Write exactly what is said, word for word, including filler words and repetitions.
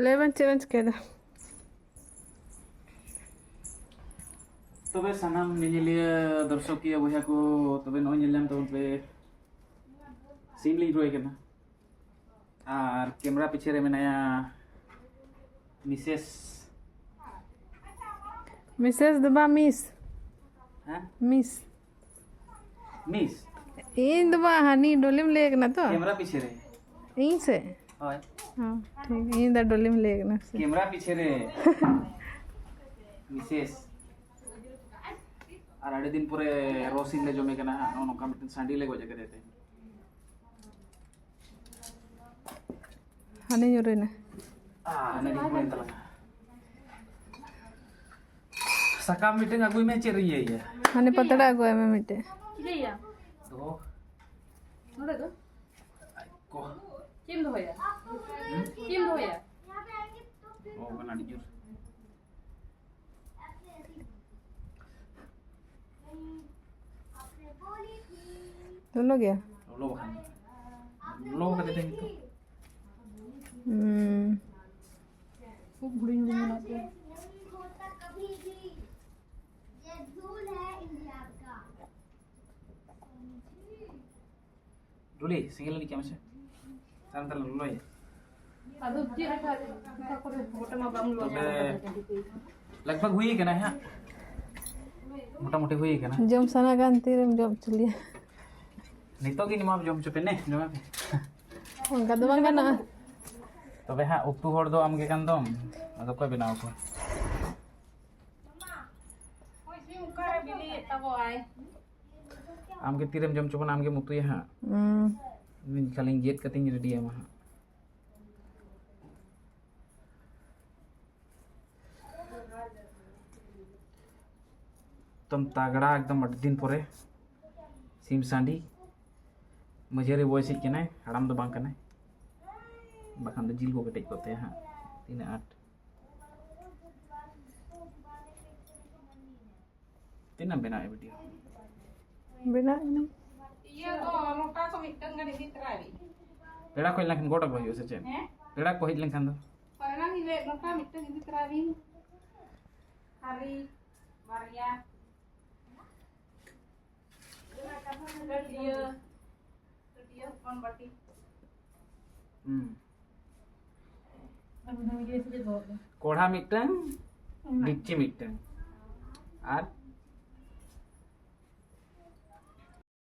ᱞᱟᱹᱭ ᱵᱮᱱ, ᱪᱮᱫ ᱵᱮᱱ ᱪᱤᱠᱟᱹᱭᱮᱫᱟ? ᱛᱚᱵᱮ ᱥᱟᱱᱟᱢ ᱧᱮᱧᱮᱞᱤᱭᱟᱹ ᱫᱚᱨᱥᱚᱠᱤᱭᱟᱹ ᱵᱚᱭᱦᱟ ᱠᱚ, ᱛᱚᱵᱮ ᱱᱚᱜᱼᱚᱭ ᱧᱮᱞ ᱧᱟᱢ ᱛᱟᱵᱚᱱ ᱯᱮ, ᱥᱤᱢ ᱞᱤᱧ ᱨᱚᱭ ᱠᱟᱱᱟ᱾ ᱟᱨ ᱠᱮᱢᱨᱟ ᱯᱤᱪᱷᱮ ᱨᱮ ᱢᱮᱱᱟᱭᱟ ᱢᱤᱥᱮᱥ᱾ ᱢᱤᱥᱮᱥ ᱫᱚ ᱵᱟᱝ, ᱢᱤᱥ᱾ ᱦᱮᱸ? ᱢᱤᱥ᱾ ᱢᱤᱥ? ᱤᱧ ᱫᱚ ᱵᱟᱝ, ᱦᱟᱹᱱᱤ ᱰᱚᱞᱤᱢ ᱞᱟᱹᱭ ᱠᱟᱱᱟ ᱛᱚ? ᱠᱮᱢᱨᱟ ᱯᱤᱪᱷᱮ ᱨᱮ᱾ ᱤᱧ ᱥᱮ? ᱦᱳᱭ᱾ ᱦᱚᱸ, ᱴᱷᱤᱠ᱾ ᱤᱧ ᱫᱚ ᱰᱚᱞᱤᱢ ᱞᱟᱹᱭ ᱠᱟᱱᱟ ᱥᱮ? ᱠᱮᱢᱨᱟ ᱯᱤᱪᱷᱮ ᱨᱮ᱾ ᱢᱤᱥᱮᱥ᱾ ᱟᱨ ᱟᱹᱰᱤ ᱫᱤᱱ ᱯᱚᱨᱮ ᱨᱚ ᱥᱤᱢ ᱞᱮ ᱡᱚᱢᱮ ᱠᱟᱱᱟ ᱦᱟᱸᱜ᱾ ᱱᱚᱜᱼᱚ ᱱᱚᱝᱠᱟ ᱢᱤᱫᱴᱮᱱ ᱥᱟᱺᱰᱤ ᱞᱮ ᱜᱚᱡ ᱟᱠᱟᱫᱮ ᱛᱮᱦᱮᱧ᱾ ᱦᱟᱱᱮ ᱧᱩᱨᱩᱭᱱᱟ᱾ ᱟᱨ ᱦᱟᱱᱮ ᱰᱷᱤᱯᱩᱨᱮᱱ ᱛᱟᱞᱟᱝᱟ᱾ ᱥᱟᱠᱟᱢ ᱢᱤᱫᱴᱮᱱ ᱟᱹᱜᱩᱭ ᱢᱮ, ᱪᱮᱫ ᱨᱮ ᱤᱭᱟᱹᱭᱟ? ᱦᱟᱱᱮ ᱯᱟᱛᱲᱟ ᱟᱹᱜᱩᱭ ᱢᱮ ᱢᱤᱫᱴᱮᱱ᱾ ᱪᱤᱞᱤᱭᱟ? ᱫᱚᱦᱚ᱾ ᱱᱚᱰᱮ ᱫᱚ? ᱟᱡ ᱠᱚ᱾ ᱪᱮᱫ ᱮᱢ ᱫᱚᱦᱚᱭᱟ? ᱪᱮᱫ ᱮᱢ ᱫᱚᱦᱚᱭᱟ? ᱚ, ᱠᱟᱱᱟ ᱟᱹᱰᱤ ᱡᱳᱨ᱾ ᱞᱚᱞᱚ ᱜᱮᱭᱟ? ᱞᱚᱞᱚ ᱵᱟᱠᱷᱟᱱ᱾ ᱞᱚᱞᱚ ᱠᱟᱛᱮ ᱛᱮ ᱱᱤᱛᱚᱜ᱾ ᱦᱩᱸ᱾ ᱠᱷᱩᱵ ᱦᱩᱰᱤᱧ ᱦᱩᱰᱤᱧ ᱢᱮᱱᱟᱜ ᱠᱚᱣᱟ᱾ ᱰᱩᱞᱤ, ᱥᱮᱸᱜᱮᱞ ᱞᱟᱹᱜᱤᱫ ᱪᱮᱫ ᱢᱟᱥᱮ? ᱟᱨ ᱛᱟᱦᱞᱮ ᱞᱚᱞᱚᱭᱟ᱾ ᱟᱫᱚ ᱪᱮᱫ ᱞᱮᱠᱟ ᱚᱠᱟ ᱠᱚᱨᱮ ᱜᱚᱴᱟ ᱢᱟ ᱵᱟᱢ ᱞᱚᱞᱚᱭᱟ? ᱛᱚᱵᱮ ᱞᱟᱜᱽ ᱵᱷᱟᱜᱽ ᱦᱩᱭ ᱠᱟᱱᱟ ᱦᱟᱸᱜ᱾ ᱢᱚᱴᱟᱢᱩᱴᱤ ᱦᱩᱭ ᱠᱟᱱᱟ᱾ ᱡᱚᱢ ᱥᱟᱱᱟ ᱠᱟᱱ ᱛᱤᱨᱮᱢ ᱡᱚᱢ ᱦᱚᱪᱚ ᱞᱮᱭᱟ᱾ ᱱᱤᱛᱚᱜ ᱜᱮ ᱱᱚᱣᱟ ᱡᱚᱢ ᱦᱚᱪᱚ ᱯᱮ ᱱᱮ, ᱡᱚᱢᱟ ᱯᱮ᱾ ᱚᱱᱠᱟ ᱫᱚ ᱵᱟᱝ ᱜᱟᱱᱚᱜᱼᱟ᱾ ᱛᱚᱵᱮ ᱦᱟᱸᱜ ᱩᱛᱩ ᱦᱚᱲ ᱫᱚ ᱟᱢ ᱜᱮ ᱠᱟᱱ ᱫᱚᱢ᱾ ᱟᱫᱚ ᱚᱠᱚᱭ ᱵᱮᱱᱟᱣ ᱟᱠᱚᱣᱟ? ᱚᱠᱚᱭ ᱥᱤᱢ ᱚᱠᱟᱨᱮ ᱵᱤᱞᱤᱭᱮᱫ ᱛᱟᱵᱚᱣᱟᱭ? ᱟᱢ ᱜᱮ ᱛᱤᱨᱮᱢ ᱡᱚᱢ ᱦᱚᱪᱚ ᱵᱚᱱᱟ, ᱟᱢ ᱜᱮᱢ ᱩᱛᱩᱭᱟ ᱦᱟᱸᱜ᱾ ᱦᱩᱸ᱾ ᱤᱧ ᱠᱷᱟᱹᱞᱤᱧ ᱜᱮᱫ ᱠᱟᱛᱮᱧ ᱨᱮᱰᱤ ᱟᱢᱟ ᱦᱟᱸᱜ᱾ ᱮᱠᱫᱚᱢ ᱛᱟᱜᱲᱟ, ᱮᱠᱫᱚᱢ ᱟᱹᱰᱤ ᱫᱤᱱ ᱯᱚᱨᱮ ᱥᱤᱢ ᱥᱟᱺᱰᱤ᱾ ᱢᱟᱹᱡᱷᱟᱹᱨᱤ ᱵᱚᱭᱮᱥᱤᱡ ᱠᱟᱱᱟᱭ, ᱦᱟᱲᱟᱢ ᱫᱚ ᱵᱟᱝ ᱠᱟᱱᱟᱭ, ᱵᱟᱠᱷᱟᱱ ᱫᱚ ᱡᱤᱞ ᱠᱚ ᱠᱮᱴᱮᱡ ᱠᱚᱜ ᱛᱟᱭᱟ ᱦᱟᱸᱜ᱾ ᱛᱤᱱᱟᱹᱜ ᱟᱸᱴ᱾ ᱛᱤᱱᱟᱹᱜ ᱮᱢ ᱵᱮᱱᱟᱣᱮᱫ ᱵᱷᱤᱰᱤᱭᱳ? ᱵᱮᱱᱟᱣ ᱮᱱᱟᱹᱧ᱾ ᱤᱭᱟᱹ ᱫᱚ ᱞᱚᱴᱟ ᱠᱚ ᱢᱤᱫᱴᱟᱝ ᱜᱟᱱ ᱤᱫᱤ ᱛᱚᱨᱟᱭ ᱢᱮ᱾ ᱯᱮᱲᱟ ᱠᱚ ᱦᱮᱡ ᱞᱮᱱᱠᱷᱟᱱ ᱜᱚᱰ ᱟᱠᱚ ᱦᱩᱭᱩᱜᱼᱟ ᱥᱮ ᱪᱮᱫ? ᱦᱮᱸ? ᱯᱮᱲᱟ ᱠᱚ ᱦᱮᱡ ᱞᱮᱱᱠᱷᱟᱱ ᱫᱚ? ᱯᱟᱨᱟᱝ ᱤᱧ ᱞᱟᱹᱭᱮᱫ ᱱᱚᱝᱠᱟ ᱢᱤᱫᱴᱟᱝ ᱤᱫᱤ ᱛᱚᱨᱟᱭ ᱵᱤᱱ᱾ ᱛᱷᱟᱹᱨᱤ ᱵᱟᱨᱭᱟ᱾ ᱴᱟᱹᱴᱭᱟᱹ, ᱴᱟᱹᱴᱭᱟᱹ ᱦᱚᱯᱚᱱ ᱵᱟᱹᱴᱤ᱾ ᱦᱩᱸ᱾ ᱠᱚᱲᱦᱟ ᱢᱤᱫᱴᱟᱝ, ᱰᱮᱠᱪᱤ ᱢᱤᱫᱴᱟᱝ, ᱟᱨ